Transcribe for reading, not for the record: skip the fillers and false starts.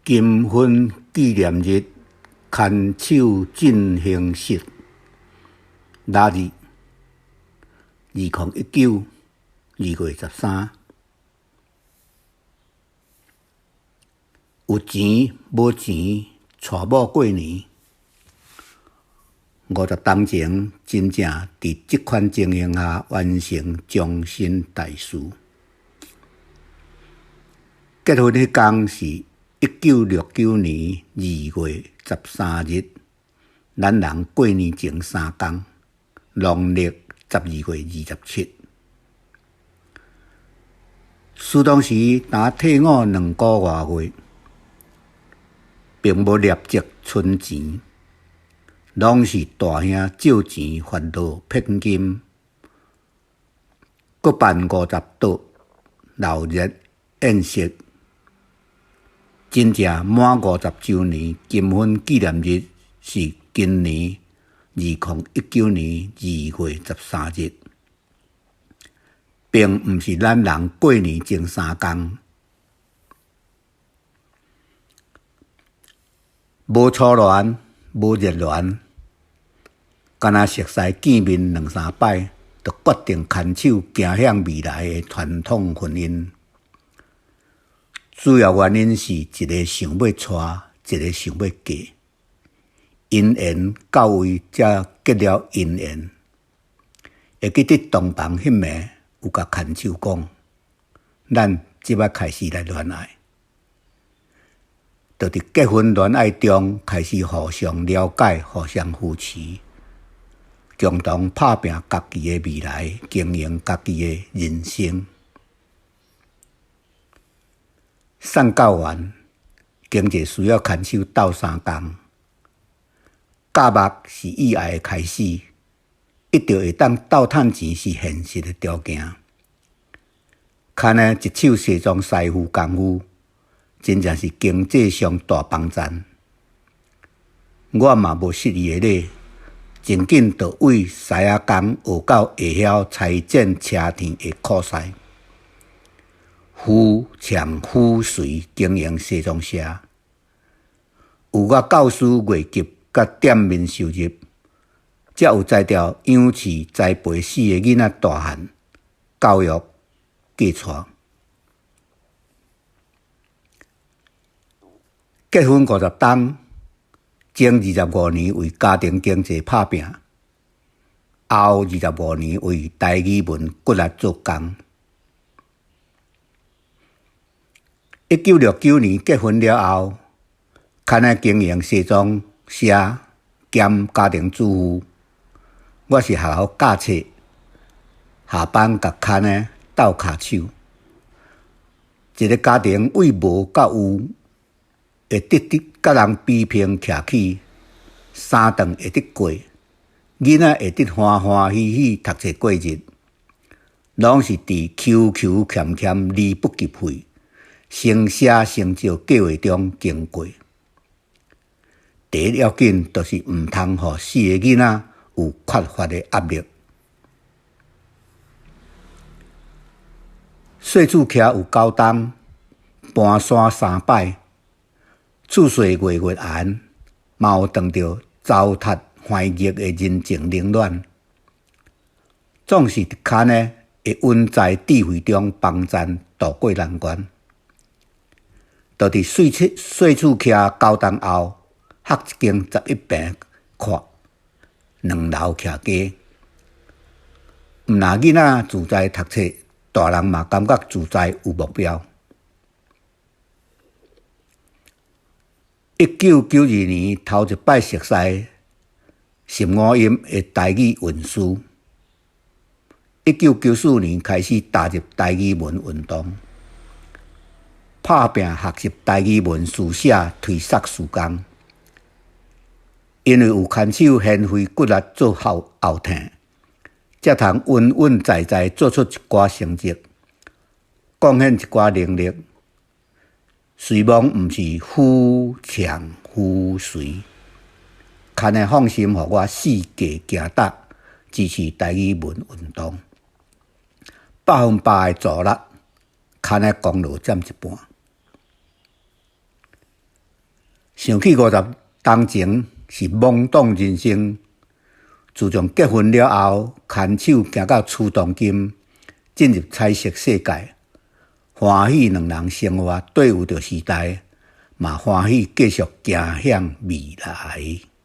金婚紀念日牽手進行式，哪日？2019 2月13。有錢無錢，娶某過年。50冬前，真正佇這款情形下完成終身大事。結婚彼工是1969年2月13日，咱人過年前3工，農曆12月27。師當時若退伍2個外月，並無立即存錢，攏是大兄借錢發落聘金，閣辦50桌鬧熱宴席。真正滿50週年金婚紀念日是今年2019年2月13日，並毋是咱人過年前3工。無初戀，無熱戀，干焦熟似見面兩三擺，就決定牽手行向未來的傳統婚姻。主要原因是一个想欲娶，一个想欲嫁，姻緣到位才結了姻緣。會記得洞房彼暝有共牽手講，咱這擺開始來戀愛，就佇結婚戀愛中開始互相了解、互相扶持，共同拍拚家己的未來，經營家己的人生。送教員經濟需要牽手鬥相共，教目是意愛的開始，一定會當鬥趁錢是現實的條件。牽呢一手西裝師傅功夫，真正是經濟上大幫贊。我嘛無失伊的禮，真緊就為師仔工學到會曉裁剪車天的苦師。夫唱婦隨經營西裝社，有我教師月給佮店面收入，才有才調養飼栽培四个囡仔大漢，教育嫁娶。結婚50冬，前25年為家庭經濟拍拚，後25年為台語文骨力做工。1969年結婚了後，牽來經營西裝社兼家庭主婦。我是學校教冊，下班共牽來鬥跤手。一个家庭為無到有，會得得佮人比拼徛起，三頓會得過，囡仔會得歡歡喜喜讀冊過日，攏是佇求求欠欠離不及費。先寫先照計劃中經過，第一要緊就是毋通予四个囡仔有缺乏的壓力。細厝徛有9冬，搬山三擺，厝細月月紅，嘛有當著糟蹋煩熱的人情冷暖，總是佇牽呢的穩在智慧中幫贊渡過難關。就佇細厝徛9冬後，合一間11坪闊兩樓徛家。毋若囡仔自在讀冊，大人嘛感覺自在有目標。1992年頭一擺熟似十五音的台語韻詩。1994年開始踏入台語文運動。拍拚學習台語文書寫推捒時工，因為有牽手賢惠骨力做後後盾，才通穩穩在在做出一寡成績，貢獻一寡能力。雖罔毋是夫唱婦隨，牽的放心予我四界行踏，支持台語文運動，100%的助力。牽的功勞佔一半。想起50冬前是懵懂人生，自從結婚了後，牽手行到趨同金，進入彩色世界，歡喜兩人生活對有著時代，嘛歡喜繼續行向未來。